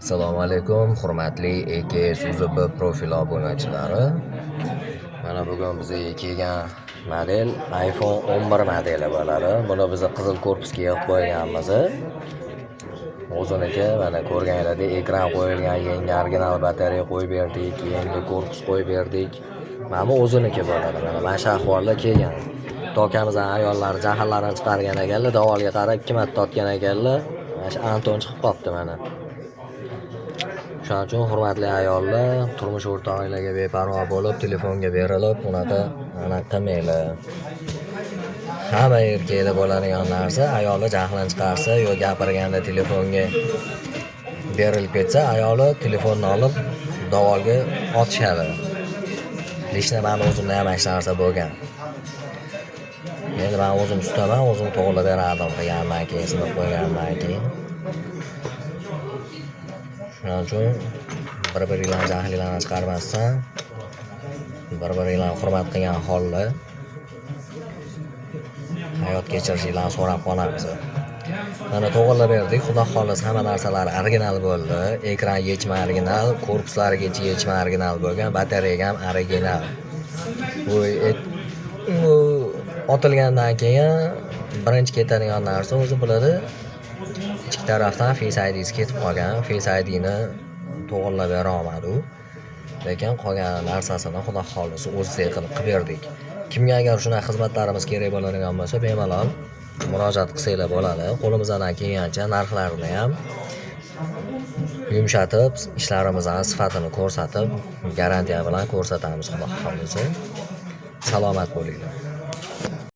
Assalomu alaykum, hurmatli EKS UZB profil obunachilari. Mana bugun bizga kelgan model iPhone 11 modeli bo'ladi. Buni biz qizil korpusga yig'ib qo'yganmiz. O'ziniki mana ko'rganlaridek ekran qo'yilgan, yangi original batareya qo'yib berdik, yangi korpus qo'yib berdik. Mana bu o'ziniki bo'ladi. Mana shu ahvolda kelgan. Dokamizning ayollari jahllarini chiqargan ekanlar, davolga qarab 2 marta otgan ekanlar. Mana shu Anton chiqib qolibdi mana. Shuning uchun hurmatli ayollar, turmush o'rtog'inglarga beparvo bo'lib, telefonga berilib, unaqa anaqa qilmanglar. Hamma erkakda bo'ladigan narsa, ayoli jahlini chiqarsa yo gapirganda telefonga berilib ketsa, ayoli telefonni olib davolga otishadi. Лично mani o'zimda ham mana shu narsa bo'lgan. Endi man o'zim ustaman, o'zim to'g'irlab berardim qilgandan keyin, sinib qo'ygandan keyin. Shuning uchun bir-biringlarni jahlinglarni chiqarmasdan, bir-biringlarni hurmat qilgan holda hayot kechirishinglarni so'rab qolamiz. Mana to'g'irlab berdik. Xudo xohlasa hamma narsalari original bo'ldi. Ekran yechimi original, korpuslarigacha yechimi original bo'lgan, batareya ham original. Bu otilgandan keyin birinchi ketadigan narsa o'zi bo'ladi. Ichki tarafdan Face ID'si ketib qolgan. Face ID'ni to'g'irlab bera olmadi u. Lekin qolgan narsasini Xudo xohlasa o'zidek qilib qilib berdik. Kimga agar shunaqa xizmatlarimiz kerak bo'ladigan bo'lsa, bemalol murojaat qilsanglar bo'ladi. Qo'limizdan kelgancha narxlarini ham yumshatib, ishlarimizni sifatini ko'rsatib, garantiya bilan ko'rsatamiz Xudo xohlasa. Salomat bo'linglar.